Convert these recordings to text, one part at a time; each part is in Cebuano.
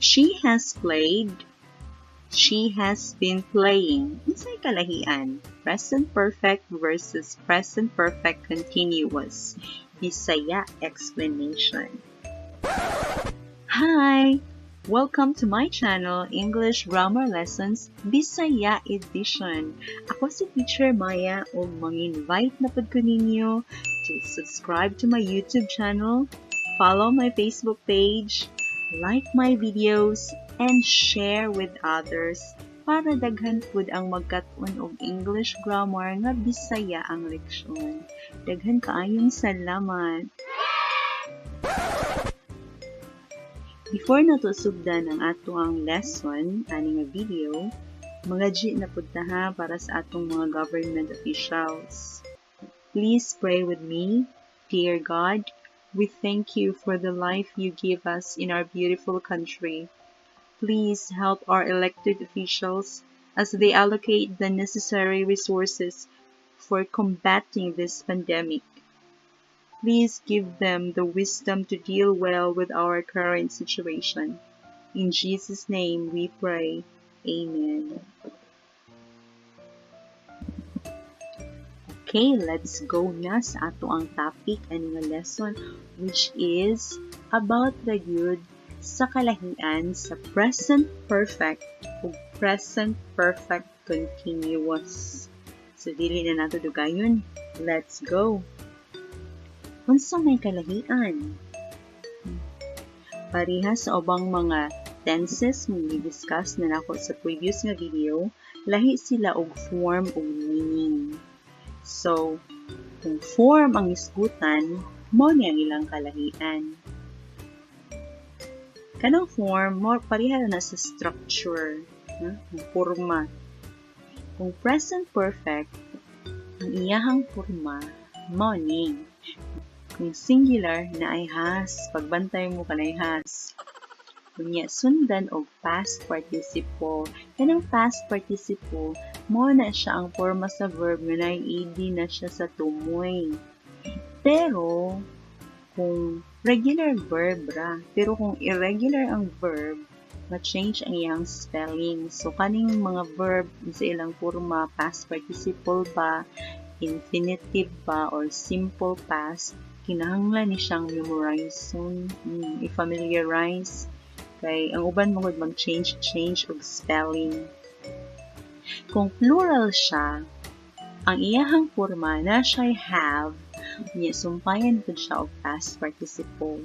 She has played, she has been playing. Unsay kalahian? Present perfect versus present perfect continuous. Bisaya explanation. Hi! Welcome to my channel, English Grammar Lessons, Bisaya Edition. Ako si Teacher Maya ug mang-invite na pud ko ninyo to subscribe to my YouTube channel, follow my Facebook page, like my videos, and share with others para daghan pud ang magkat-on og English grammar nga Bisaya ang leksyon. Daghan kaayong salamat! Before nato sugdan ang atoang lesson ani nga video, mangadyi na pud ta ha para sa atong mga government officials. Please pray with me. Dear God, we thank you for the life you give us in our beautiful country. Please help our elected officials as they allocate the necessary resources for combating this pandemic. Please give them the wisdom to deal well with our current situation. In Jesus' name we pray. Amen. Okay, let's go na sa atoang topic ani nga lesson, which is about the gyud sa kalahian sa present perfect ug present perfect continuous. So dili na nato dugayon. Let's go. Unsa may kalahian? Pareha sa ubang mga tenses nga gi-discuss na nako sa previous nga video, lahi sila og form ug meaning. So, kung form ang isgutan, mao ni ang ilang kalahian. Kanang form, more pareha na sa structure, no? Ang forma. Kung present perfect, ang iyahang forma, mao ni. Kung singular, naay has. Pagbantay mo kanay has. Unya, sundan og past participle. Kanang past participle, mao na siya ang forma sa verb nga naay ed na siya sa tumoy. Pero, kung regular verb ra, pero kung irregular ang verb, ma-change ang iyang spelling. So, kaning mga verb sa ilang forma, past participle ba, infinitive ba, or simple past, kinahanglan ni siyang memorize, i-familiarize kay ang uban mo mag-change change og spelling. Kung plural siya, ang iyahang forma na siya have, niya sumpayan pud siya og past participle.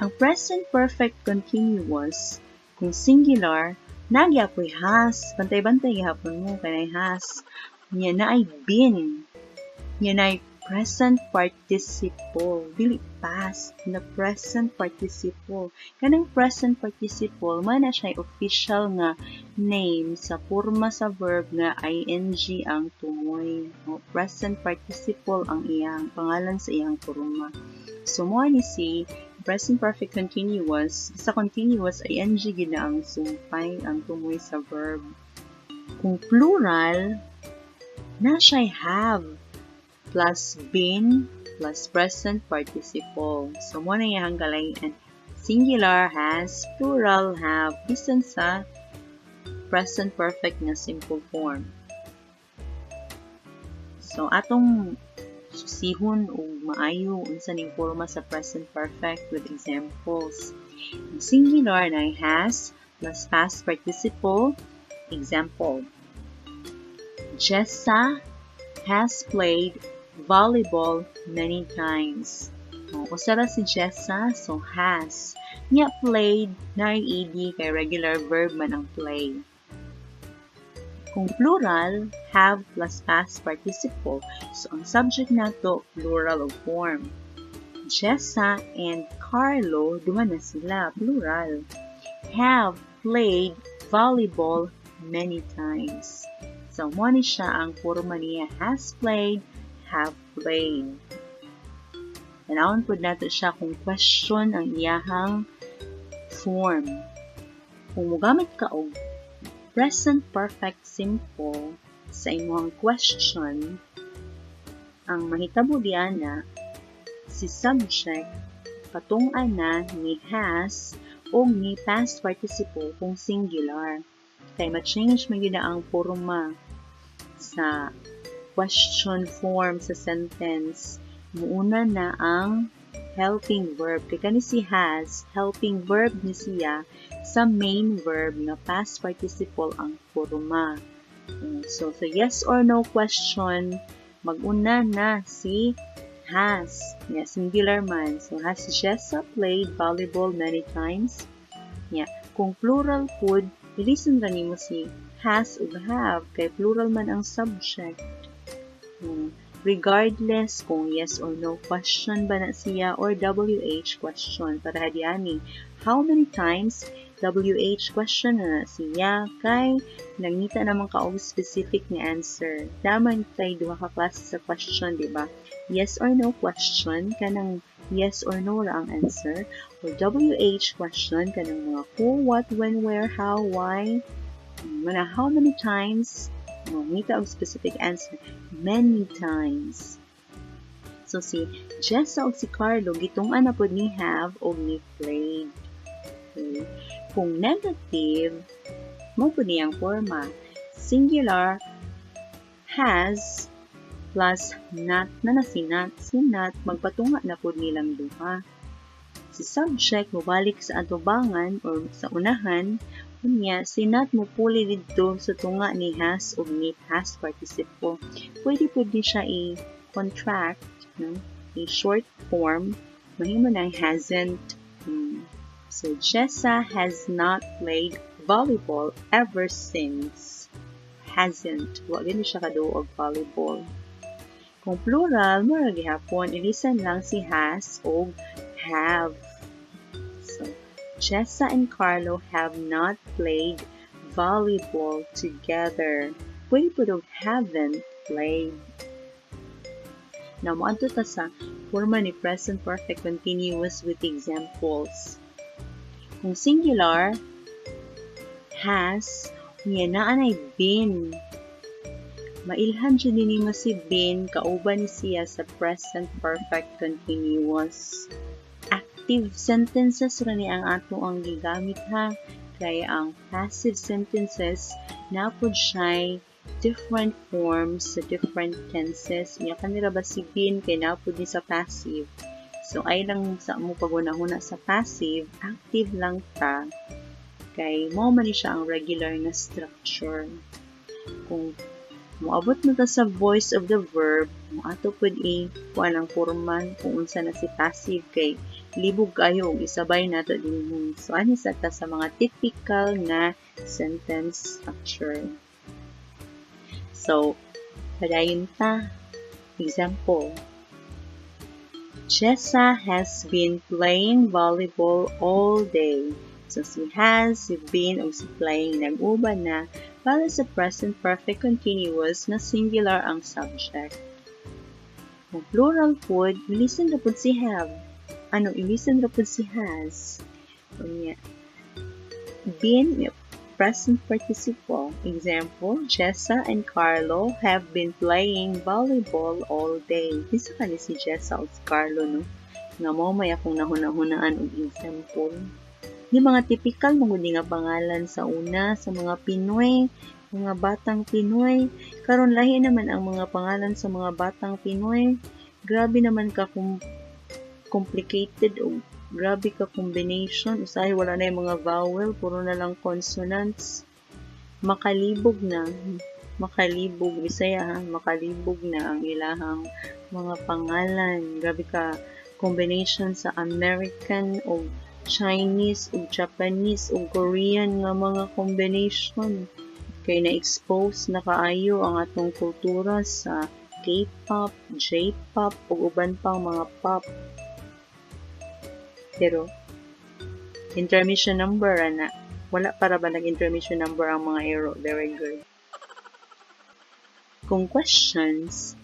Ang present perfect continuous, kung singular, naa gyapoy has, bantay-bantay gihapon mo kanay has. Nya naay been, nya naay present participle, dili past, na present participle. Kanang present participle, man na siya official nga name sa forma sa verb nga ing ang tumoy. O, present participle ang iyang pangalan sa iyang forma. So, mo ni si present perfect continuous, sa continuous, ing gid na ang sumpay, ang tumoy sa verb. Kung plural, na siya have plus been plus present participle. So, mo na iyang kalahian. Singular has, plural have, bisan sa present perfect nga simple form. So, atong susihon og maayo unsa ning forma sa present perfect with examples. Ang singular na has plus past participle. Example: Jessa has played volleyball many times. O, usa ra si Jessa, so has. Nya played, na ed kay regular verb man ang play. Kung plural, have plus past participle. So, ang subject nato, plural of form. Jessa and Carlo, duha na sila, plural. Have played volleyball many times. So, mo ni siya ang forma niya, has played, have played. Tanawon pud nato siya kung question ang iyahang form. Kung mogamit ka og present perfect simple sa imong question, ang mahitabo diana, si subject patung-an na ni has. og ni past participle kung singular. Kay ma-change man gyud na ang porma sa question form sa sentence. Muuna na ang helping verb. Kay kani si has, helping verb ni siya sa main verb nga past participle ang forma. So, sa yes or no question, mag-una na si has. Yeah, singular man. So, has Jessa played volleyball many times? Yeah. Kung plural pud, ilisan ra nimo si has ug have kay plural man ang subject. Regardless kung yes or no question ba na siya or WH question. Para hadiani, how many times, WH question na siya kay nangita naman ka og specific nga answer. Daman kay duha ka klase sa question, di ba? Yes or no question, kanang yes or no ra ang answer, or WH question, kanang mga who, what, when, where, how, why. Mana how many times, oh, ngita og specific answer, many times. So si Jessa ug si Carlo gitungan na pud ni have og ni played. Okay. Kung negative, mao pud niyang forma. Singular, has plus not na na si not. Si not, magpatunga na pud nilang duha. Si subject mobalik sa atubangan or sa unahan, unya si not mopuli didto sa tunga ni has ug ni past participle. Pwede pud ni siya i-contract, no? I-short form, mahimo nang hasn't. So, Jessa has not played volleyball ever since. Hasn't. Wa gani siya kaduol og volleyball. Kung plural, mura gihapon, ilisan lang si has og have. So, Jessa and Carlo have not played volleyball together. Pwede pud og haven't played. Now, moadto ta sa forma ni present perfect continuous with examples. Kung singular, has, unya naa nay been. Mailhan jud nimo si been, kauban ni siya sa present perfect continuous. Active sentences ra ni ang ato ang gigamit ha, kay ang passive sentences naa pod siya different forms sa different tenses. Unya kanira ba si been kay naa pod ni sa passive. So ay lang sa mo paghuna-huna sa passive, active lang ta kay mao man ni siya ang regular nga structure. Kung moabot na ta sa voice of the verb, moato pud i kuan ang forma kung unsa na si passive kay libog kayo og isabay nato dinhi. So ani sa ta sa mga typical nga sentence structure. So, padayon ta. Example. Jessa has been playing volleyball all day. So, si has, si been, o si playing nag-uban na para sa present perfect continuous na singular ang subject. Kung plural pod, ilisan ra pod si have. Ano, ilisan ra pod si has. Unya, been, present participle. Example, Jessa and Carlo have been playing volleyball all day. Kinsa kani si Jessa o si Carlo, no? Nga mao may akong nahuna-hunaan og example. Di mga typical man gud nga pangalan sa una sa mga Pinoy, mga batang Pinoy. Karon lahi naman ang mga pangalan sa mga batang Pinoy. Grabe naman ka complicated o grabe ka combination. Usahay wala na yung mga vowel, puro na lang consonants. Makalibog na. Makalibog, Bisaya ha, makalibog na ang ilahang mga pangalan. Grabe ka combination sa American o Chinese o Japanese o Korean nga mga combination. Kay na-expose na kaayo ang atong kultura sa K-pop, J-pop, ug uban pang mga pop. Pero intermission number ana. Wala para ba nag-intermission number ang mga ero? Very good. Kung questions,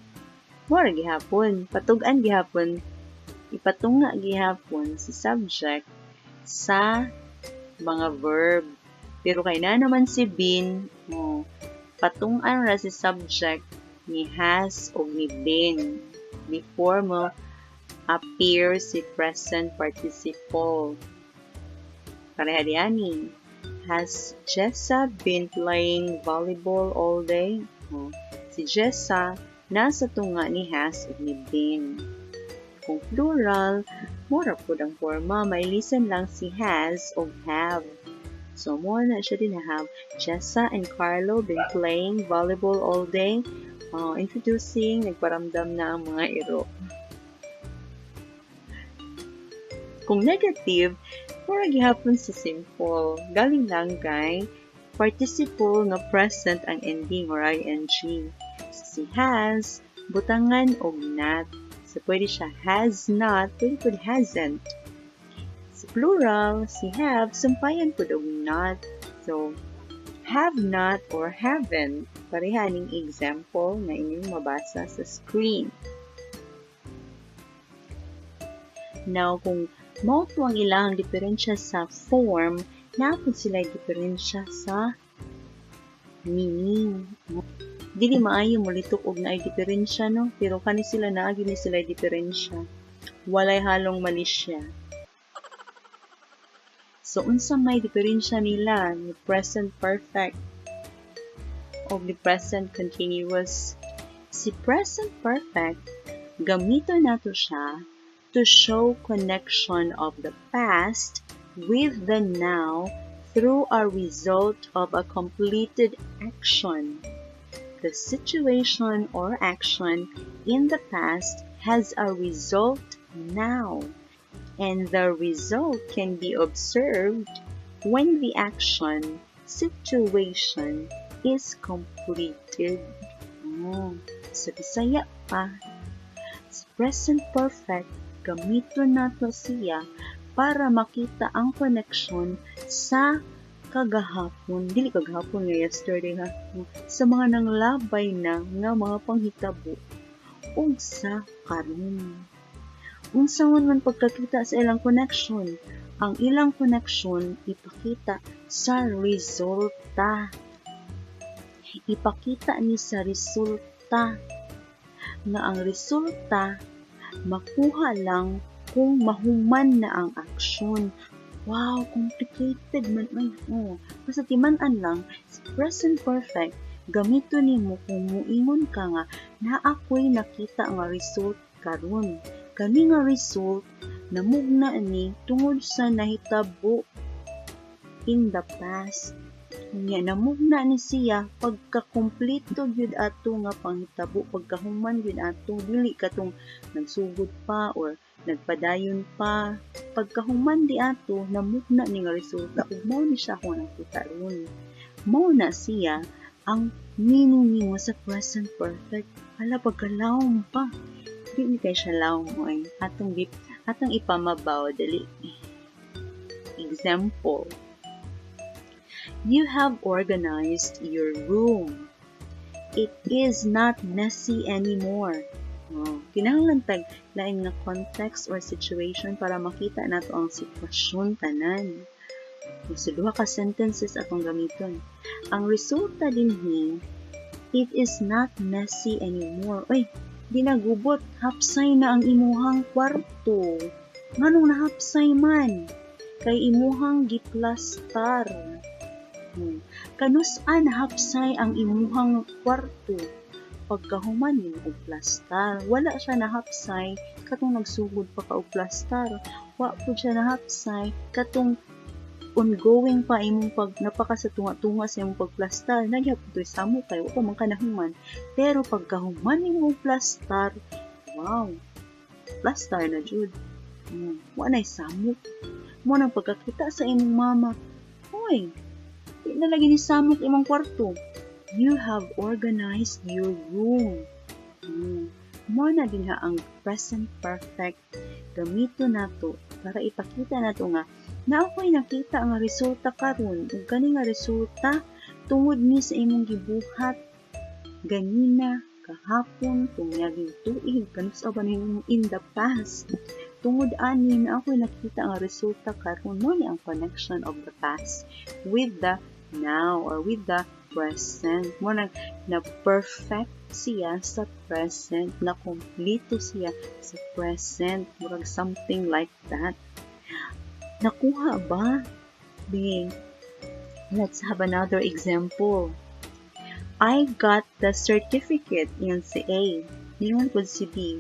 mao gihapon, patug-an gihapon, ipatunga gihapon si subject sa mga verb. Pero kay na naman si been, mo patungan ra si subject ni has o ni been before mo appear si present participle. Pareha diani. Has Jessa been playing volleyball all day? Oh, si Jessa nasa tunga ni has ug ni been. Kung plural, mura pud ang forma, mailisan lang si has o have. So, mao na siya din, have Jessa and Carlo been playing volleyball all day? Introducing, nagparamdam na ang mga iro. Kung negative, mura gihapon sa simple. Galing lang kay participle nga present ang ending or ing. Si has, butangan og not. So, pwede siya has not, pwede pud hasn't. Sa plural, si have, sampayan pud og not. So, have not or haven't. Pareha ning example na inyong mabasa sa screen. Now, kung mao to ang ilang diferensya sa form, naa pud sila diferensya sa meaning. Dili maayo molitok og naay diferensya, no, pero kani sila naa gyud ni sila diferensya. Walay halong malisya. So unsa may diferensya nila ni present perfect o ni present continuous? Si present perfect, gamiton nato siya to show connection of the past with the now through a result of a completed action. The situation or action in the past has a result now, and the result can be observed when the action situation is completed. Oh, sa Bisaya pa, sa present perfect, gamiton nato siya para makita ang connection sa kagahapon, dili kagahapon nga yesterday ha, sa mga nanglabay na nga mga panghitabo ug sa karon. Unsa man pagkakita sa ilang connection? Ang ilang connection ipakita sa resulta. Ipakita ni sa resulta nga ang resulta makuha lang kung mahuman na ang aksyon. Wow, complicated man ay. Oh. Basta timan-an lang, sa present perfect, gamito nimo kung muingon ka nga naa ko'y nakita nga result karon. Kani nga result namugna ni tungod sa nahitabo in the past. Nya namugna ni siya pagkakumpleto gyud ato nga panghitabo, pagkahuman gyud ato, dili katong nagsugod pa or nagpadayon pa. Pagkahuman di ato, namugna ni nga resulta ug mao ni siya akong nakita ron. Mao na siya ang meaning nimo sa present perfect. Hala, pagkalawom pa. Di ni kay siya lawom oy. Atong ipamabaw dali. Example. You have organized your room. It is not messy anymore. Oh, kinahanglan tag lain nga context or situation para makita nato ang sitwasyon tanan. So, duha ka sentences atong gamiton. Ang resulta dinhi, it is not messy anymore. Uy, di nagubot, hapsay na ang imuhang kwarto. Nganong nahapsay man? Kay imuhang giplastar. Kanus-an nahapsay ang imuhang kwarto? Pagkahuman nimo og plastar. Wala siya nahapsay katong nagsugod pa ka og plastar. Wa pud siya nahapsay katong ongoing pa imong pag napaka sa tunga-tunga sa imong pagplastar. Nagyapon to'y samok kay wa pa man ka nahuman. Pero pagkahuman nimo og plastar, wow, plastar na jud. Wa nay samok. Mo nang pagkakita sa imong mama, "Hoy, di na lagi ni samok imong kwarto. You have organized your room." Mo na din ha ang present perfect. Gamito nato para ipakita nato nga naa ko'y nakita nga resulta karon ug kani nga resulta tungod ni sa imong gibuhat ganina, kahapon, tungyaging tuig, kanus-a ba nimo in the past. Tungod ani naa ko'y nakita nga resulta karon. Mo ni ang connection of the past with the now or with the present. Mo nang na perfect siya sa present, na kompleto siya sa present, murag something like that. Nakuha ba? Being, let's have another example. "I got the certificate," ingon si A. Ingon pud si B,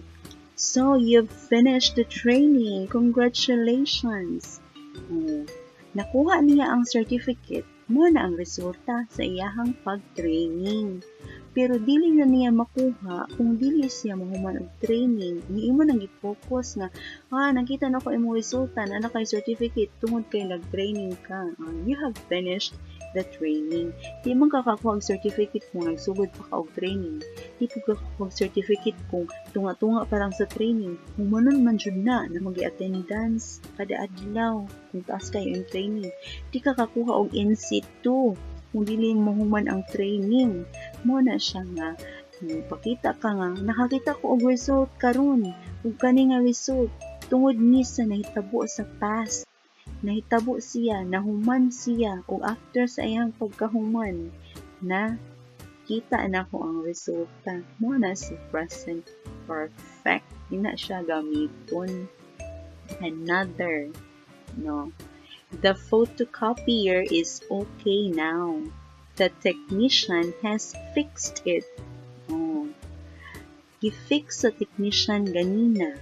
"So you've finished the training. Congratulations." Oh, nakuha niya ang certificate, mao na ang resulta sa iyahang pag-training. Pero dili na niya makuha kung dili siya mahuman og training. Ni imo nang gi-focus nga, "Ah, nakita nako imong resulta na kay certificate tungod kay nag-training ka." Ah, you have finished the training. Di man ka kakuha og certificate kung nagsugod pa ka og training. Di pud ka kakuha og certificate kung tunga-tunga pa lang sa training. Humanon man jud na mag-attendance kada adlaw kung taas kayo ang training. Di ka kakuha og NC2 kung dili mahuman ang training. Mao na siya nga pakita ka nga nakakita ko og result karon, ug kani nga result tungod ni sa nahitabo sa past. Nahitabo siya, nahuman siya, ug after sa iyang pagkahuman na kita nako ang resulta. Mao na si present perfect. Ina siya gamiton. Another, no. "The photocopier is okay now. The technician has fixed it." Oh. Gi-fix sa technician ganina.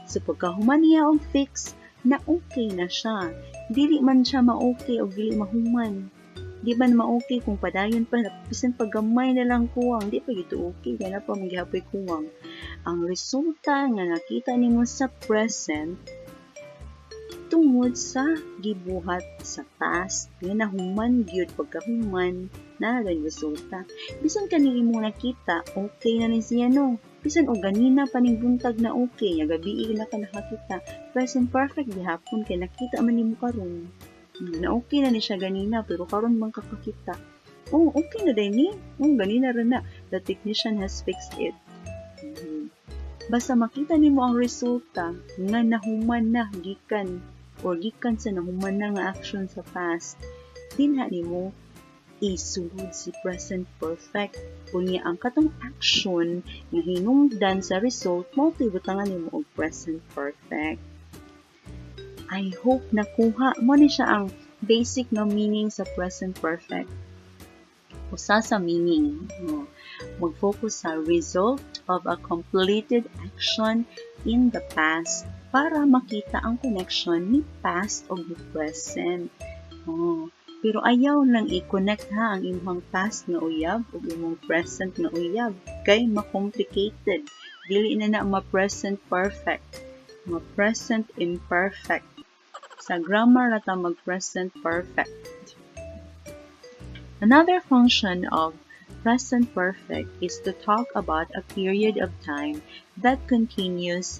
So pagkahuman niya og fix, na okay na siya. Dili man siya ma-okay og dili mahuman. Di man ma-okay kung padayon pa, bisan pa gamay na lang kuwang, di pa gyud okay, kay naa pa man gihapoy kuwang. Ang resulta nga nakita nimo sa present tungod sa gibuhat sa past nga nahuman gyud. Pagkahuman na na resulta. Bisan kani imong nakita, okay na ni siya, no? Bisan og ganina pa ning buntag na okay nga gabii na ka nakakita, present perfect gihapon kay nakita man nimo karon. Na okay na ni siya ganina, pero karon man kakakita. Oh, okay na din ni. Oh, ganina ra na. "The technician has fixed it." Basta makita nimo ang resulta nga nahuman na gikan or gikan sa nahuman na nga action sa past, dinha nimo isulod si present perfect. Unya ang katong action nga hinungdan sa result, mao to'y butangan nimo og present perfect. I hope nakuha mo ni siya ang basic nga meaning sa present perfect. Usa sa meaning, no, mag-focus sa result of a completed action in the past para makita ang connection ni past o ni present. Oh, pero ayaw lang i-connect ha ang imong past nga uyab ug imong present nga uyab kay ma-complicated. Dili na na ma-present perfect, ma-present imperfect. Sa grammar na ta mag-present perfect. Another function of present perfect is to talk about a period of time that continues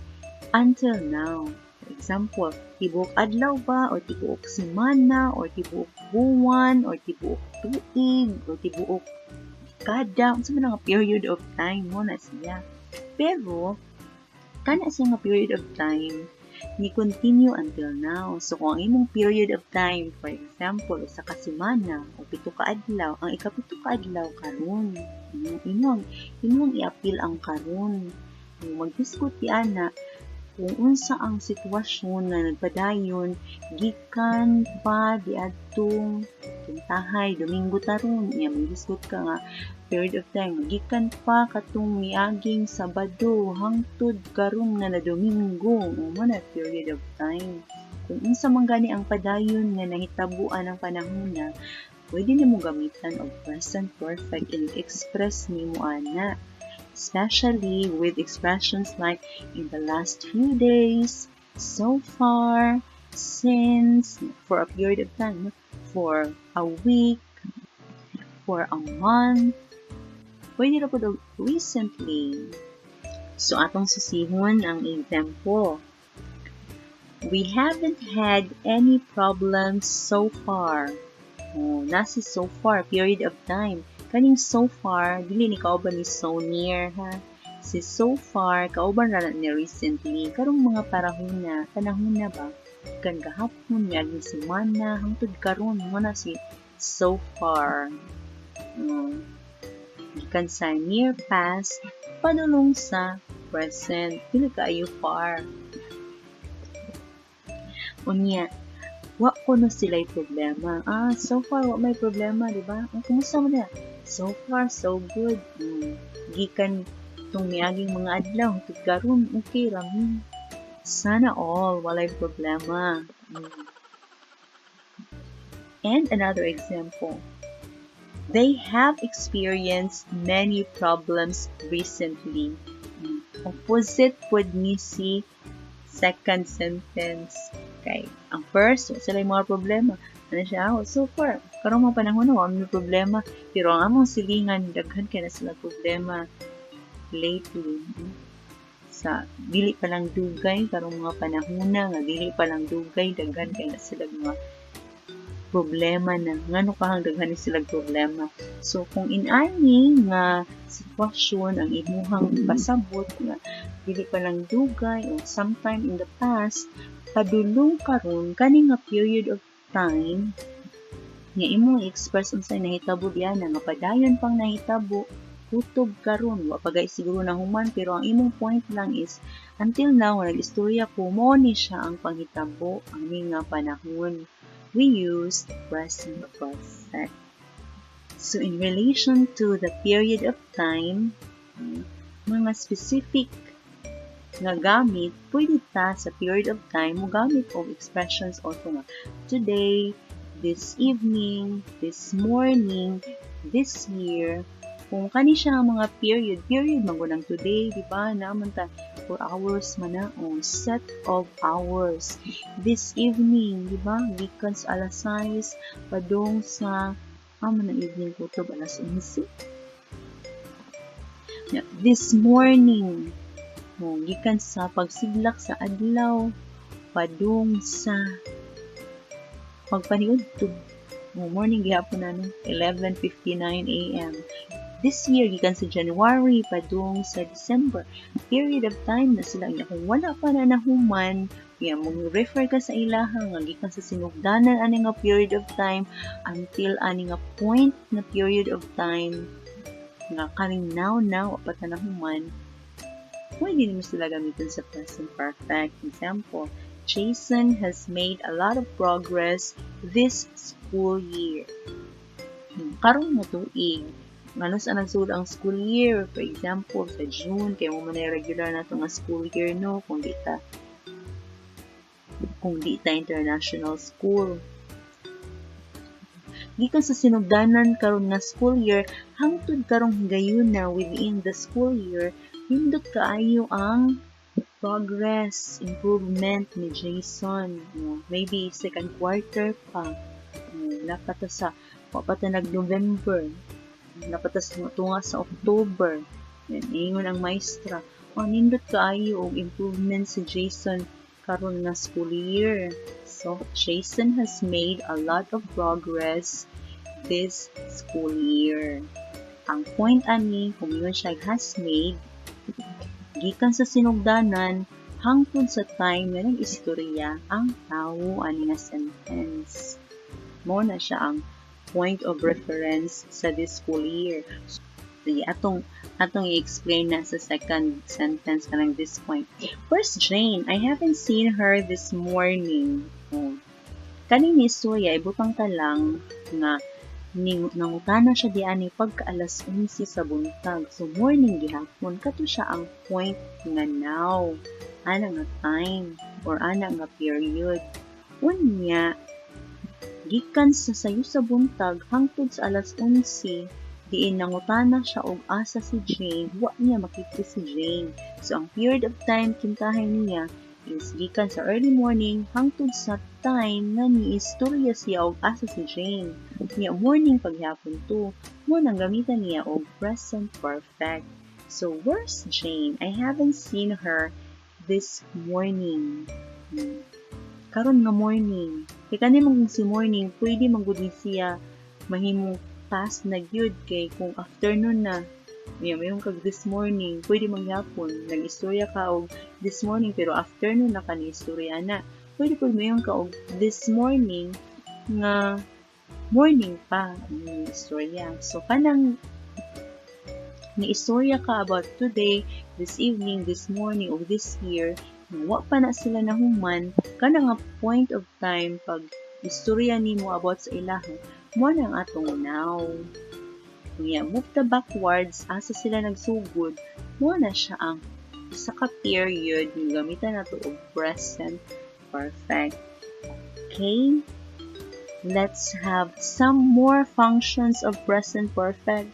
until now. For example, tibuok adlaw ba or tibuok semana or tibuok buwan or tibuok tuig or tibuok dekada, unsa man nga period of time, mao na siya. Pero kana siya nga period of time ni continue until now. So kung ang imong period of time, for example, usa ka semana o 7 ka adlaw, ang ikapito ka adlaw karon. Imong i-apil ang karon. Maghisgot ti ana kung unsa ang sitwasyon nga nagpadayon gikan pa diadtong kintahay Domingo taron. Nya maghisgot ka nga period of time gikan pa katong miaging Sabado hangtod karon nga na Domingo, mao na period of time. Kung unsa man gani ang padayon nga nahitabuan ang panahon na, pwede nimo gamitan og present perfect and express nimo ana, especially with expressions like "in the last few days," "so far," "since," for a period of time, for a week, for a month, pwede ra pud og "recently." So atong susihon ang example. "We haven't had any problems so far." Oh, nasi "so far," period of time. Kaning "so far," dili ni kauban ni "so near" ha. Si "so far," kauban ra ni "recently." Karong mga panahon na ba? Kan gahapon, miaging semana, hangtod karon, mao na si "so far." Gikan sa near past, padulong sa present. Dili kaayo far. Unya, Wa kuno sila'y problema. Ah, so far wa may problema, di ba? Ang kumusta man na? So far so good. Gikan tong miaging mga adlaw hangtod karon, okay ra mi. Sana all walay problema. And another example. They have experienced many problems recently. Opposite pud ni si second sentence. Okay. Ang first, sila yung mga problema. Ano siya? Oh, so far, karong mga panahon na, wala may problema. Pero ang among silingan, daghan kay na sila problema lately. Sa dili pa lang dugay, karong mga panahon na, nga dili pa lang dugay, daghan kay na sila mga problema na. Ngano kahang daghan ni sila problema? So kung inani nga sitwasyon ang imuhang pasabot nga dili pa lang dugay or sometime in the past padulong karon, kani nga period of time nga imong i-express unsay nahitabo diha na nga padayon pang nahitabo kutob karon, wa pa gay siguro nahuman, pero ang imong point lang is until now nga nag-istorya ko, mo ni siya ang panghitabo ani nga panahon, we use present perfect. So in relation to the period of time, mga specific nga gamit, pwede ta sa period of time mo gamit og expressions also nga today, this evening, this morning, this year. Kung kani siya ang mga period, period man gud ang today, di ba? Naman ta 4 hours man na o set of hours. This evening, di ba? Gikan sa alas 6 padung sa amo na evening kutob alas 11. This morning, oh, gikan sa pagsidlak sa adlaw padung sa pagpaniudto. Oh, morning gihapon na, no? 11:59 a.m. This year, gikan sa January padung sa December. Period of time na sila niya. Kung wala pa na nahuman, ya mo refer ka sa ilaha nga gikan sa sinugdanan ani nga period of time until ani nga point na period of time nga kaning now now pa ta nahuman, pwede nimo sila gamiton sa present perfect. Example, Jason has made a lot of progress this school year. Karon nga tuig, ngano sa nagsud ang school year, for example, sa June, kay mo man regular na to nga school year, no, kung di ta international school. Gikan sa sinugdanan karon nga school year hangtod karong higayuna, within the school year, nindot kaayo ang progress, improvement ni Jason. No, maybe second quarter pa. No, wala pa ta sa, wa pa ta nag-November. Wala pa ta sa tunga sa October. Yan, ingon ang maestra. Oh, nindot kaayo og improvement si Jason karon nga school year. So, Jason has made a lot of progress this school year. Ang point ani, kung yun siya has made, gikan sa sinugdanan hangtod sa time nga nag-istorya ang tawo ani nga sentence. Mo na siya ang point of reference sa this school year. Sige, atong i-explain na sa second sentence kanang this point. Where's Jane? I haven't seen her this morning. Oh. Kaning istorya, ibutang ta lang nga ning nangutana siya diani pagka alas 11 sa buntag. So morning gihapon, kato siya ang point nga now. Ana nga time or ana nga period. Unya, gikan sa sayo sa buntag hangtod sa alas 11, diin nangutana siya og asa si Jane, wa niya makita si Jane. So ang period of time kintahay niya is gikan sa early morning hangtod sa time nga niistorya siya og asa si Jane. Niya morning paghapon to, mo nang gamitan niya og present perfect. So where's Jane? I haven't seen her this morning. Karon nga morning. Kay kani man si morning, pwede man gud ni siya mahimong past na gyud, kay kung afternoon na niya mayong kag this morning, pwede mangyapon nag-istorya ka og this morning pero afternoon na ka ni istorya na. Pwede pud mayon ka og this morning nga morning pa ang istorya. So kanang ni istorya ka about today, this evening, this morning or this year, wa pa na sila nahuman kana nga point of time pag Istorya nimo about sa ilaha, mo na ang atong now. Unya, move ta backwards, asa sila nagsugod, mo na siya ang isa ka period nga gamitan nato og present perfect. Okay? Let's have some more functions of present perfect.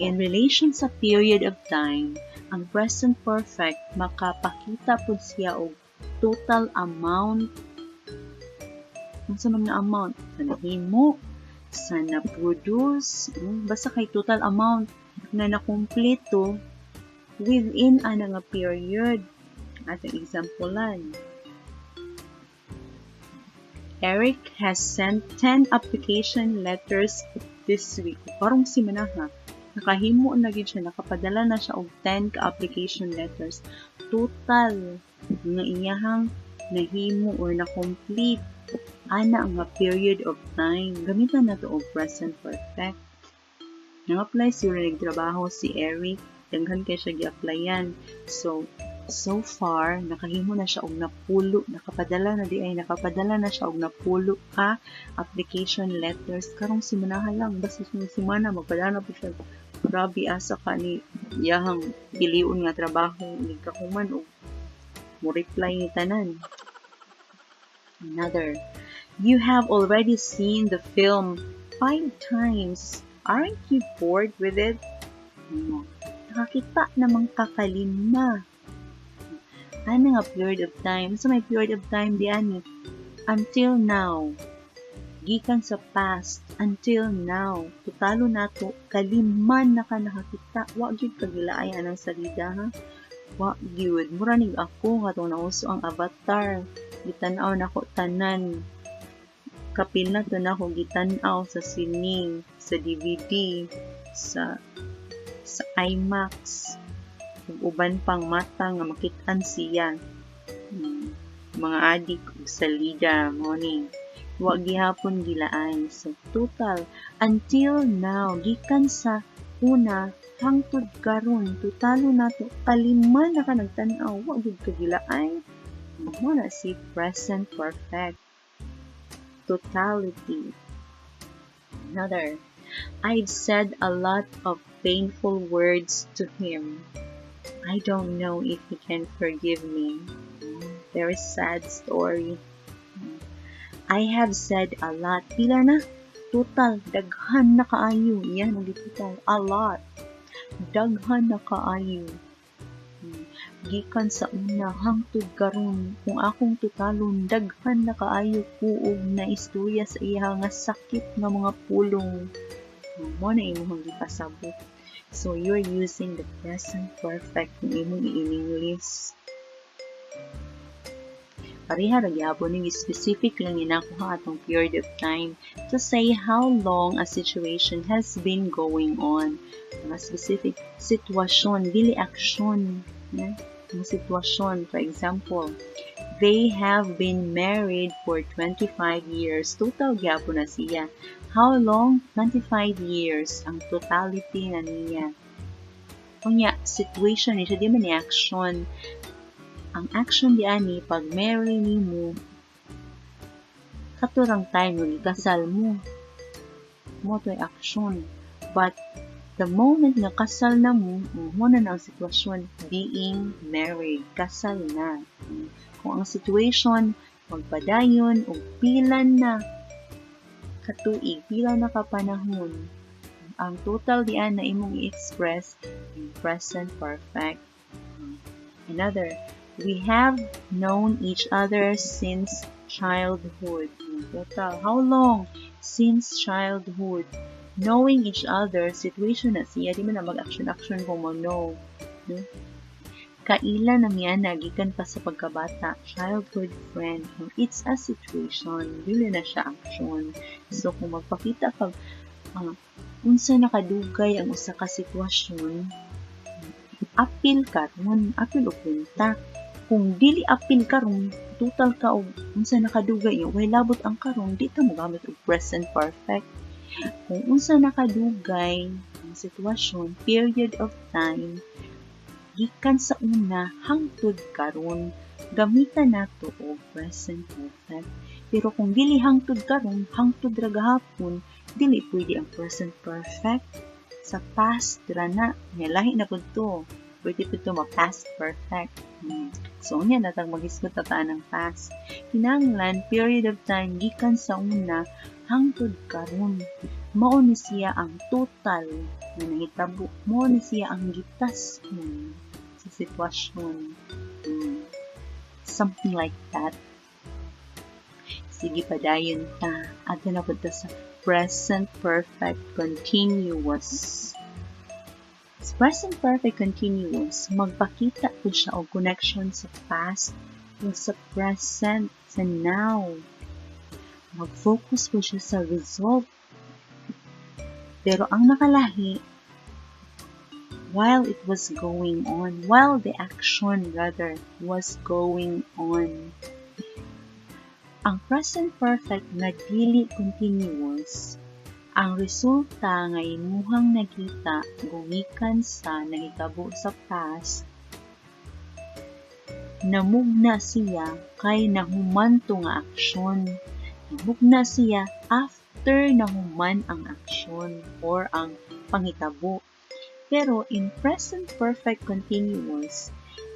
In relation sa period of time, ang present perfect makapakita pud siya og total amount. Unsa man nga amount? Sa nahimo, sa na-produce, basta kay total amount nga nakumpleto within ana nga period. Atong example-an. Eric has sent 10 application letters this week. Karong semana ha. Nakahimo na gid siya, nakapadala na siya og 10 ka application letters. Total nga iyahang nahimo or na-complete ana nga period of time. Gamitan nato og present perfect. Nang-apply siguro nagtrabaho si Eric, daghan kay siya gi-applyan. So far nakahimo na siya og napulo, nakapadala na di ay nakapadala na siya og napulo ka application letters karong semanaha lang. Basta sa semana magpadala na po siya. Grabe, asa ka ni iyahang piliun nga trabaho ni kahuman og mo reply ni tanan. Another, you have already seen the film five times. Aren't you bored with it? No. Nakakita namang kakalima. Ano nga period of time? So may period of time di ani? Until now. Gikan sa past until now. Totalo nato kalima na ka nakakita. Wa gyud kagilaay anang salida ha. Wa gyud. Mura nig ako katong nauso ang Avatar. Gitan-aw nako tanan. Kapil na to nako gitan-aw sa sining, sa DVD, sa IMAX ug uban pang mata nga makit-an siya. Mga adik ug salida mo ni. Wa gihapon gilaay. So total until now, gikan sa una hangtod karon, totalo nato kalima na ka nagtan-aw, wa gyud ka gilaay. Mo na si present perfect. Totality. Another, I've said a lot of painful words to him. I don't know if he can forgive me. Very sad story. I have said a lot. Pila na? Total, daghan na kaayo. Yan ang total. A lot. Daghan na kaayo. Gikan sa una hangtod karon, kung akong totalon, daghan na kaayo ko og naistorya sa iya nga sakit nga mga pulong. Mo na imong gipasabot. So you're using the present perfect kung imong i-English. Pareha ra gyapon ning specific lang ginakuha atong period of time to say how long a situation has been going on. Mga specific sitwasyon, dili aksyon. Yeah? Mga sitwasyon, for example, they have been married for 25 years. Total gyapon na siya. How long? 25 years. Ang totality na niya. Unya, situation ni siya, di man ni action. Ang action di ani pag marry nimo, katurang time nga gikasal mo. Mo to'y action. But the moment nga kasal na mo, mo na ang sitwasyon being married, kasal na. Kung ang situation magpadayon og pila na katuig, pila na ka panahon, ang total dian na imong i-express in present perfect. Another, we have known each other since childhood. Total, how long? Since childhood. Knowing each other, situation na siya, di man na mag-action-action kung mo-know. No? Kaila na niya gikan pa sa pagkabata, childhood friend. It's a situation, dili na siya action. So kung magpakita ka unsa nakadugay ang usa ka sitwasyon, apil karon, apil og kwenta. Kung dili apil karon, total ka og unsa nakadugay, way labot ang karon, di ta mogamit og present perfect. Kung unsa nakadugay ang sitwasyon, period of time, Gikan sa una hangtod karon, gamitan nato og present perfect. Pero kung dili hangtod karon, hangtod ra gahapon, dili pwede ang present perfect. Sa past ra na, lahi na pud to. Pwede pud to ma-past perfect. So, unya na tag maghisgot ta ng past. Kinahanglan period of time gikan sa una hangtod karon. Mao ni siya ang total nga nahitabo. Mao ni siya ang gitas-on sa sitwasyon. Something like that. Sige, padayon ta. Adto na pud ta sa present perfect continuous. Sa present perfect continuous, magpakita pud siya og connection sa past ug sa present, sa now. Mag-focus pud siya sa result. Pero ang nakalahi, while it was going on, while the action rather was going on. Ang present perfect nga dili continuous, ang resulta nga imuhang nakita gumikan sa nahitabo sa past, namugna siya kay nahuman to nga aksyon. Namugna siya after nahuman ang aksyon or ang panghitabo. Pero in present perfect continuous,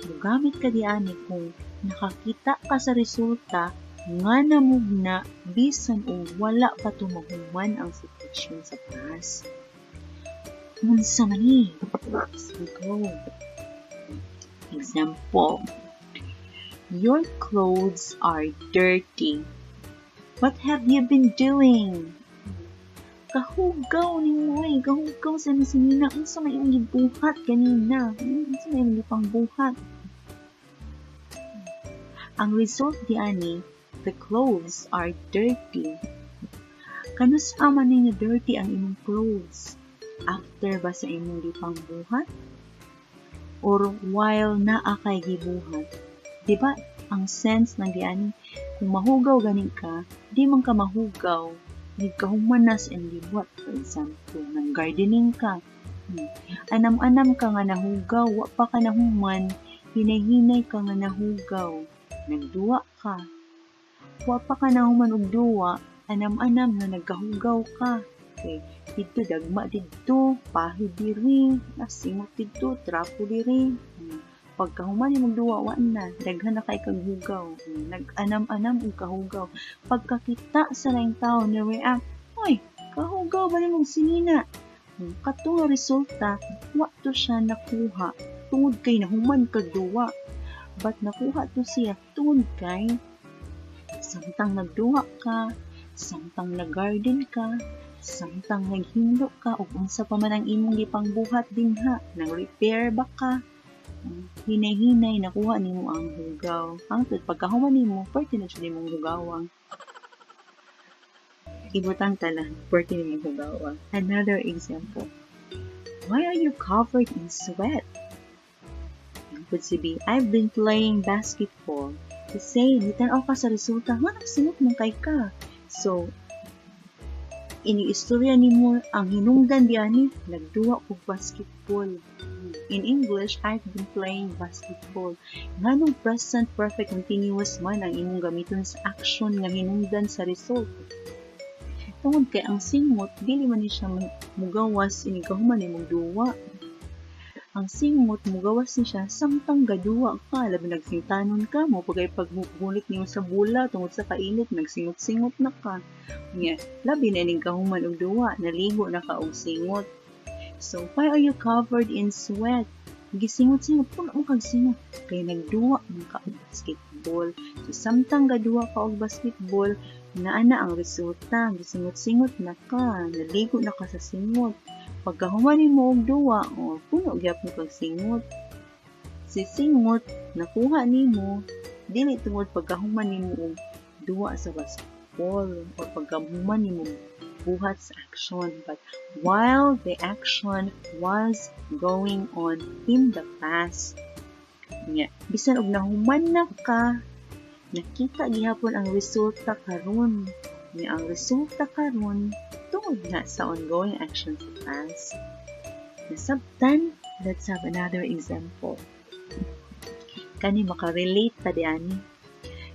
mogamit ka diani kung nakakita ka sa resulta nga namugna bisan og wala pa to mahuman ang sitwasyon sa past. Unsa man ni? Let's go. Example. Your clothes are dirty. What have you been doing? Kahugaw nimo eh. Kahugaw sa ni sinina. Unsa may imong gibuhat ganina? Unsa may imong gipangbuhat? Ang result diani, the clothes are dirty. Kanus-a man ni dirty ang imong clothes? After ba sa imong gipangbuhat? Or while naa kay gibuhat? Diba, ang sense ng diani, kung mahugaw gani ka, di man ka mahugaw, nagkahuman na sa imong gibuhat. For example, nang gardening ka, Anam-anam ka nga nahugaw, wa pa ka nahuman, hinay-hinay ka nga nahugaw, nagduwa ka. Wa pa ka nahuman og duwa, anam-anam nga nagkahugaw ka. Okay, didto dagma didto, pahid diri, nasimot didto, trapo diri. Pagkahuman nimong duwa, wa na, daghan na kay kag hugaw. Nag-anam-anam og kahugaw. Pagkakita sa laing tawo ni react, "Oy, kahugaw ba nimong sinina?" Kato nga resulta, wa to siya nakuha tungod kay nahuman kag duwa. But nakuha to siya tungod kay samtang nagduwa ka, samtang nag-garden ka, samtang naghinlo ka ug unsa pa man ang imong gipangbuhat dinha, nang-repair ba ka, hinay-hinay nakuha nimo ang hugaw. Hangtod pagkahuman nimo, pwerte na jud nimong hugawa. Ibutang ta lang, pwerte nimong hugawa. Another example. Why are you covered in sweat? Could si B, "I've been playing basketball." The same, nitan-aw ka sa resulta, nga nagsingot man kay ka. So, ini-istorya nimo ang hinungdan diani, nagduwa og basketball. In English, "I've been playing basketball." Nganong present perfect continuous man ang imong gamiton sa action nga hinungdan sa result? Tungod kay ang singot, dili man ni siya mugawas inig kahuman nimong duwa. Ang singot mugawas ni siya samtang gaduwa ka, labi nagsingtanon ka, mo pagay pagbulit nimo sa bula tungod sa kainit, nagsingot-singot na ka. Nya, labi na inig kahuman og duwa, naligo na ka og singot. So, why are you covered in sweat? Gisingot-singot, puno mo kag singot. Kay nagduwa man ka og basketball. So, samtang gaduwa ka og basketball, naa na ang resulta, gisingot-singot na ka, naligo na ka sa singot. Pagkahuman nimo og duwa, oh, puno gyapon kag singot. Si singot nakuha nimo dili tungod pagkahuman nimo og duwa sa basketball or pagkahuman nimo buhat sa action, but while the action was going on in the past. Nya, bisan og nahuman na ka, nakita gihapon ang resulta karon. Nya ang resulta karon tungod nga sa ongoing action sa past. Nasabtan? Let's have another example. Kani makarelate ta di ani.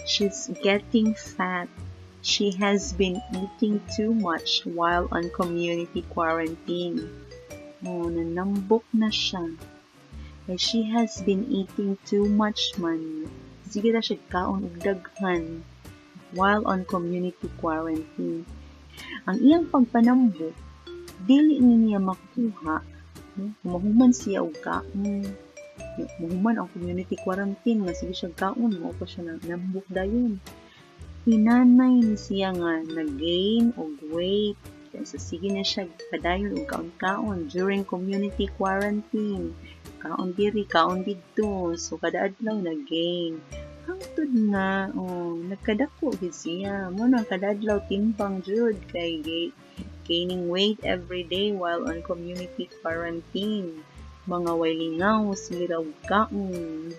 She's getting fat. She has been eating too much while on community quarantine. Oh, nanambok na siya. Kay she has been eating too much man. Sige na siya kaon og daghan while on community quarantine. Ang iyang pagpanambok, dili ni niya makuha, no? Mahuman siya og kaon. Mahuman ang community quarantine nga sige siya kaon, mao pa siya nambok dayon. Hinanay ni siya nga nag-gain og weight. Kaya sige na siya padayon og kaon-kaon during community quarantine. Kaon diri, kaon didto. So kada adlaw nag-gain. Hangtod nga, oh, nagkadako gyud siya. Mao na kada adlaw timbang jud kay gaining weight every day while on community quarantine. Mga way lingaw, sige ra og kaon.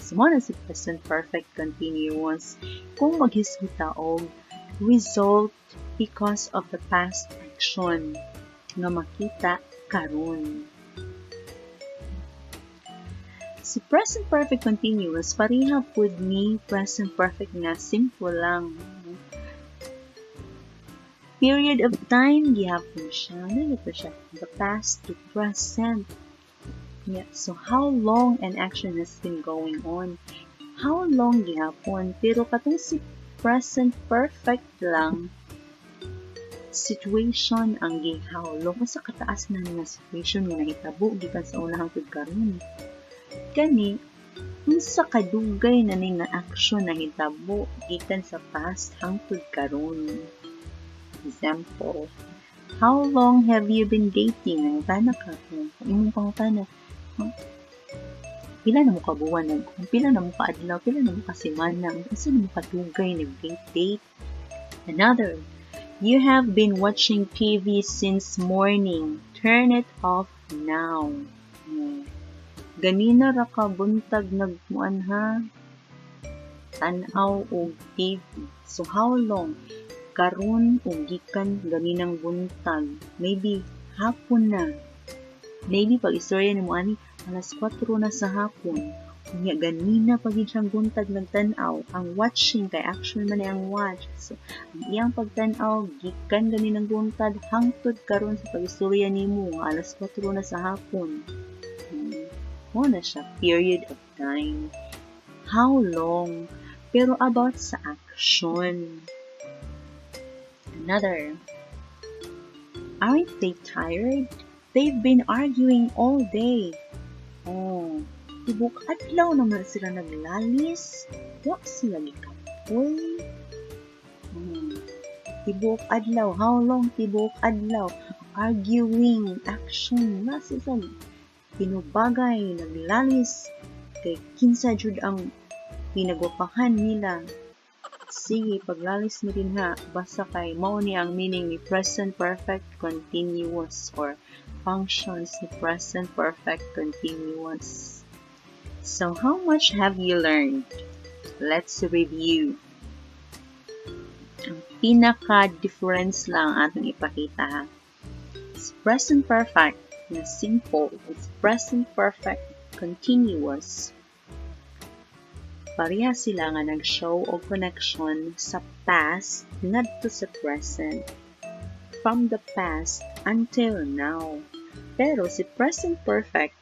So, mao na si present perfect continuous. Kung maghisgot ta og result because of the past action nga makita karon. Si present perfect continuous, pareha pud ni present perfect nga simple lang. Period of time gihapon siya. Ano to siya? The past to present. Yeah, so how long an action has been going on? How long gihapon? Pero katong si present perfect lang, situation ang gi-how long. Unsa kataas na nga situation nga nahitabo gikan sa una hangtod karon? Kani, unsa kadugay na ni nga action nahitabo gikan sa past hangtod karon? Example, "How long have you been dating?" Nangutana ka. Kung imong pangutana, pila na mo ka buwan nag, pila na mo ka adlaw, pila na mo ka semana, unsa na mo kadugay nag-date date? Another, "You have been watching TV since morning. Turn it off now." Ganina ra ka buntag nagmuan ha? Tan-aw og TV. So how long? Karon o gikan ganinang buntag. Maybe hapon na. Maybe pag istorya nimo ani, alas 4 na sa hapon. Unya ganina pa gid siyang buntag nagtan-aw. Ang watching kay action man ni ang watch. So ang iyang pagtan-aw gikan ganinang buntag hangtod karon sa pag-istorya nimo nga alas 4 na sa hapon. Mao na siya, period of time. How long? Pero about sa action. Another. "Aren't they tired? They've been arguing all day." Oh, tibok adlaw naman sila naglalis. Wa sila gikapoy. Tibok adlaw. How long tibok adlaw? Arguing, action. Na sila tinubagay, naglalis. Kay kinsa jud ang pinagwapahan nila. Sige, paglalis mo din ha, basta kay mao ni ang meaning ni present perfect continuous or functions ni present perfect continuous. So, how much have you learned? Let's review. Ang pinaka-difference lang atong ipakita ha. It's present perfect na simple. It's present perfect continuous. Pareha sila nga nag-show og connection sa past ngadto sa present. From the past until now. Pero si present perfect,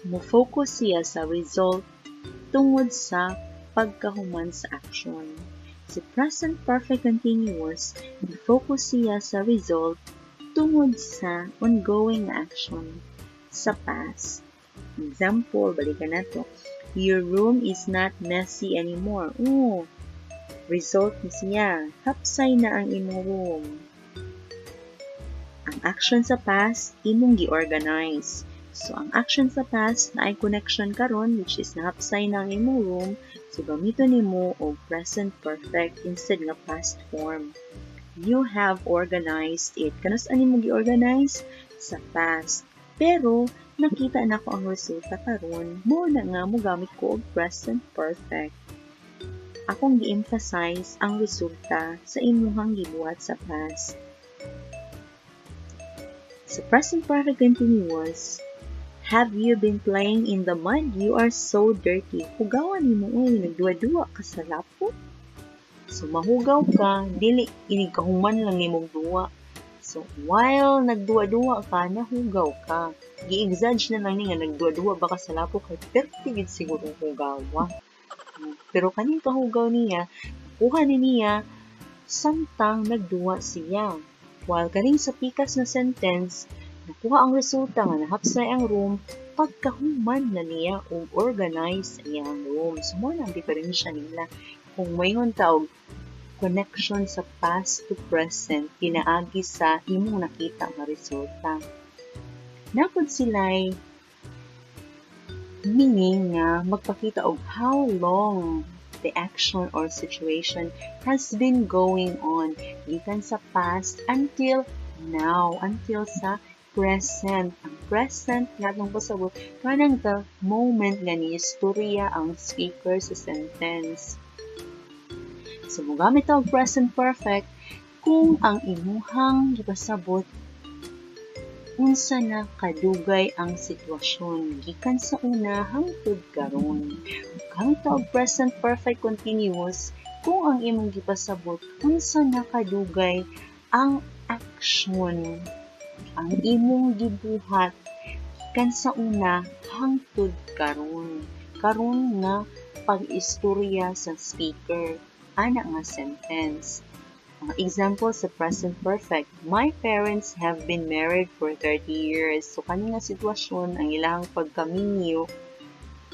mo-focus siya sa result tungod sa pagkahuman sa action. Si present perfect continuous, mo-focus siya sa result tungod sa ongoing action sa past. Example, balikan nato. "Your room is not messy anymore." Oh, result ni siya. Hapsay na ang imong room. Ang action sa past, imong gi-organize. So, ang action sa past naay connection karon, which is nahapsay na ang imong room. So, gamiton nimo og present perfect instead nga past form. "You have organized it." Kanus-a nimo gi-organize? Sa past. Pero, nakita nako ang resulta karon, mao na nga mogamit ko og present perfect. Akong gi-emphasize ang resulta sa imuhang gibuhat sa past. Sa present perfect continuous, Have you been playing in the mud? You are so dirty. Hugawan nimo oy, nagduwa-duwa ka sa lapo. So mahugaw ka, dili inig kahuman lang nimong duwa. So while nagduwa-duwa ka, nahugaw ka. Gi-exage na lang ni nga nagduwa-duwa ba ka sa lapo kay perti gid siguro hugawa. Pero kaning kahugaw niya, nakuha ni niya samtang nagduwa siya. While kaning sa pikas na sentence, nakuha ang resulta nga nahapsay ang room pagkahuman na niya og organize iyang room. So mo na ang diferensya nila. Kung moingon ta og connection sa past to present pinaagi sa imong nakita nga resulta. Naa pod sila'y meaning nga magpakita og how long the action or situation has been going on gikan sa past until now, until sa present. Ang present nga atong pasabot kanang the moment nga niistorya ang speaker sa sentence. So, mogamit og present perfect kung ang imuhang gipasabot unsa na kadugay ang sitwasyon gikan sa una hangtod karon. Gamit og present perfect continuous kung ang imong gipasabot unsa na kadugay ang action ang imong gibuhat gikan sa una hangtod karon. Karon nga pag-istorya sa speaker ana nga sentence. Mga example sa present perfect, "My parents have been married for 30 years." So, kani nga sitwasyon, ang ilang pagkaminyo,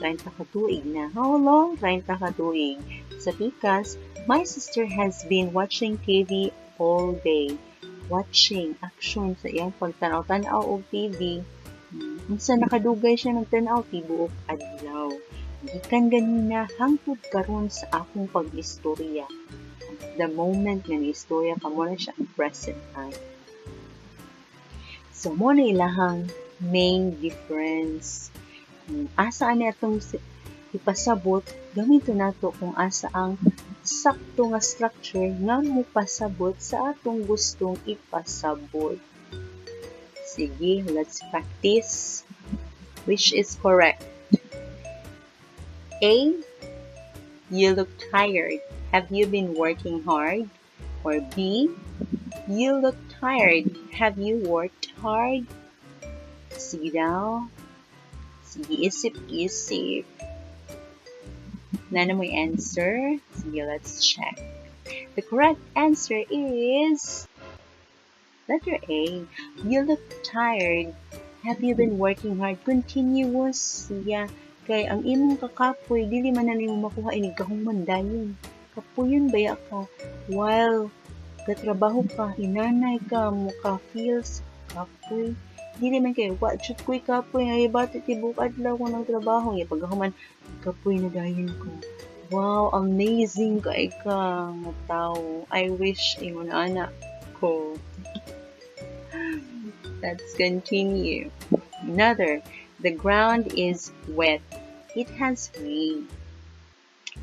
30 ka tuig na. How long? 30 ka tuig. Sa pikas, "My sister has been watching TV all day." Watching, action sa iyang pagtanaw-tanaw og TV. Unsa nakadugay siya nagtanaw? Tibuok adlaw. Gikan ganina hangtod karon sa akong pag-istorya. The moment nga niistorya ka mo na siya ang present time. So, mo na ilahang main difference. Kung asa ani atong ipasabot, gamiton nato kung asa ang sakto nga structure nga mopasabot sa atong gustong ipasabot. Sige, let's practice. Which is correct? A. You look tired. Have you been working hard? Or B. You look tired. Have you worked hard? Sige daw. Sige, isip-isip. Naa na mo'y answer? Sige, let's check. The correct answer is letter A. You look tired. Have you been working hard? Continuous siya. Kay ang imong kakapoy, dili man na nimo makuha inig kahuman dayon. Kapuyon baya ka while gatrabaho ka, hinanay ka, muka-feel sa kapoy. Dili man kay wa jud ko'y kapoy nga gibati tibuok adlaw ko nagtrabaho, nga pagkahuman kapoy na dayon ko. Wow, amazing kay ka nga tawo. I wish ingon ana ko. Let's continue. Another, the ground is wet. It has rained.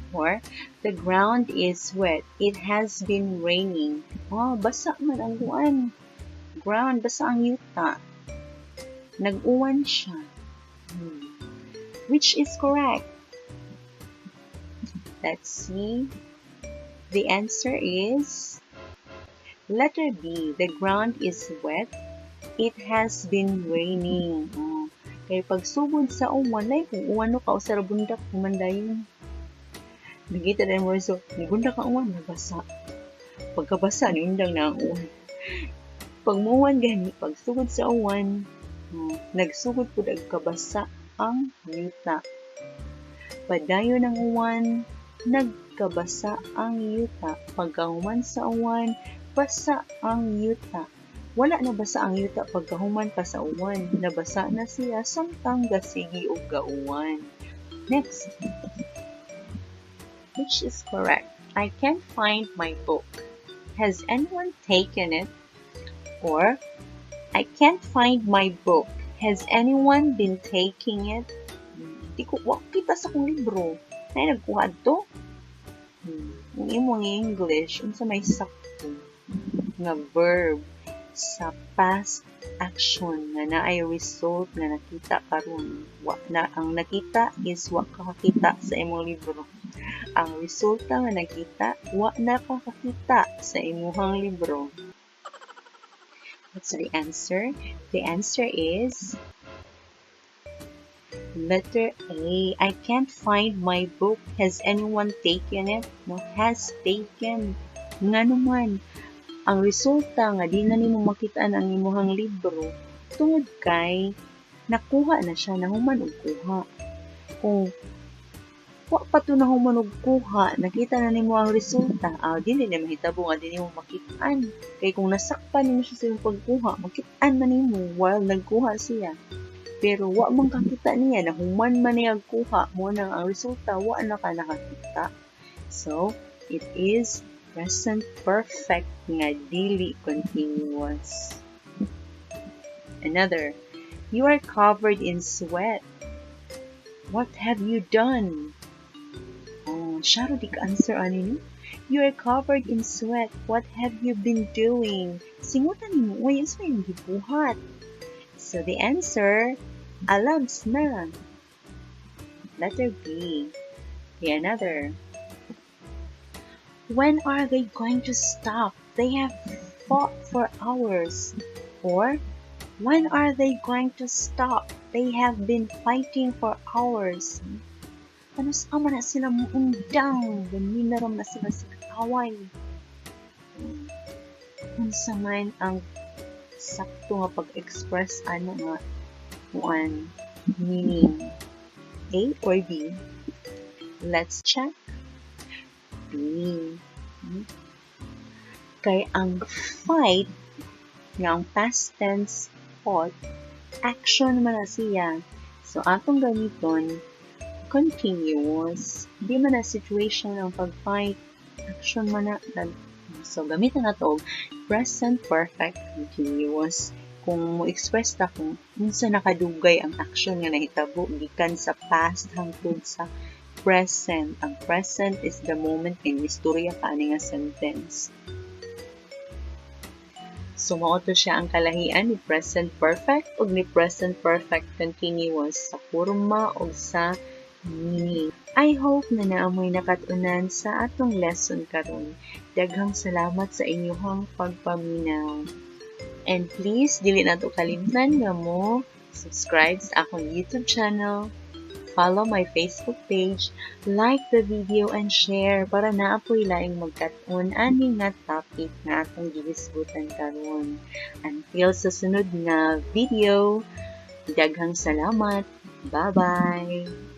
Or, the ground is wet. It has been raining. Oh, basa man ang kuan. Ground, basa ang yuta. Nag-uwan siya. Which is correct? Let's see. The answer is letter B. The ground is wet. It has been raining. Oh. Kay pagsugod sa uwan, like kung uwan no ka usa ra bundak human dayon. Nagita din mo so, bundak ang uwan nabasa. Pagkabasa ni undang na ang uwan. Pag muwan gani, pagsugod sa uwan, oh, nagsugod pud og kabasa ang yuta. Padayon ang uwan, nagkabasa ang yuta. Pagkahuman sa uwan, basa ang yuta. Wala na basa ang yuta pagkahuman pa sa uwan. Nabasa na siya samtang gasigi og gauwan. Next. Which is correct? I can't find my book. Has anyone taken it? Or, I can't find my book. Has anyone been taking it? Di ko, wa kita sa akong libro. Ay, nagkuha to? Kung imong English, unsa may sakto nga verb? Sa past action nga naay result nga nakita karon. Wa na ang nakita is wa ka kakita sa imong libro. Ang resulta nga nakita, wa na ka kakita sa imuhang libro. What's the answer? The answer is letter A. I can't find my book. Has anyone taken it? No, has taken. Nga naman, ang resulta nga di na nimo makitaan ang imuhang libro tungod kay nakuha na siya, nahuman og kuha. Kung wa pa to nahuman og kuha, nakita na nimo ang resulta, dili na mahitabo nga di nimo makitaan. Kay kung nasakpan nimo siya sa imong pagkuha, makitaan man nimo while nagkuha siya. Pero wa man kakita niya, nahuman man niya kuha, mao nang ang resulta wa na ka nakakita. So, it is present perfect nga dili continuous. Another, you are covered in sweat. What have you done? Oh, siya di ka answer ani, no? You are covered in sweat. What have you been doing? Singutan nimo, uy, unsa imong gibuhat? So the answer, alabs na. Letter B. The another. When are they going to stop? They have fought for hours. Or, when are they going to stop? They have been fighting for hours. Kanus-a man na sila muundang? Ganina ra man na sila sa away. Unsa man ang sakto nga pag-express ana nga kuan, meaning, A or B? Let's check. B. Kay ang fight nga ang past tense fought, action man na siya. So atong gamiton continuous. Di man na situation ang pag-fight, action man na. So gamiton nato og present perfect continuous kung mo express ta kung unsa nakadugay ang action nga nahitabo gikan sa past hangtod sa present. Ang present is the moment in istorya ka ani nga sentence. So mao to siya ang kalahian ni present perfect ug ni present perfect continuous sa porma ug sa meaning. I hope na naa moy nakat-unan sa atong lesson karon. Daghang salamat sa inyong pagpaminaw. And please, dili nato kalimtan nga mo subscribe sa akong YouTube channel, follow my Facebook page, like the video and share para naa poy laing magkat-on ani nga topic nga atong gihisgutan karon. Until sa sunod nga video, daghang salamat. Bye-bye!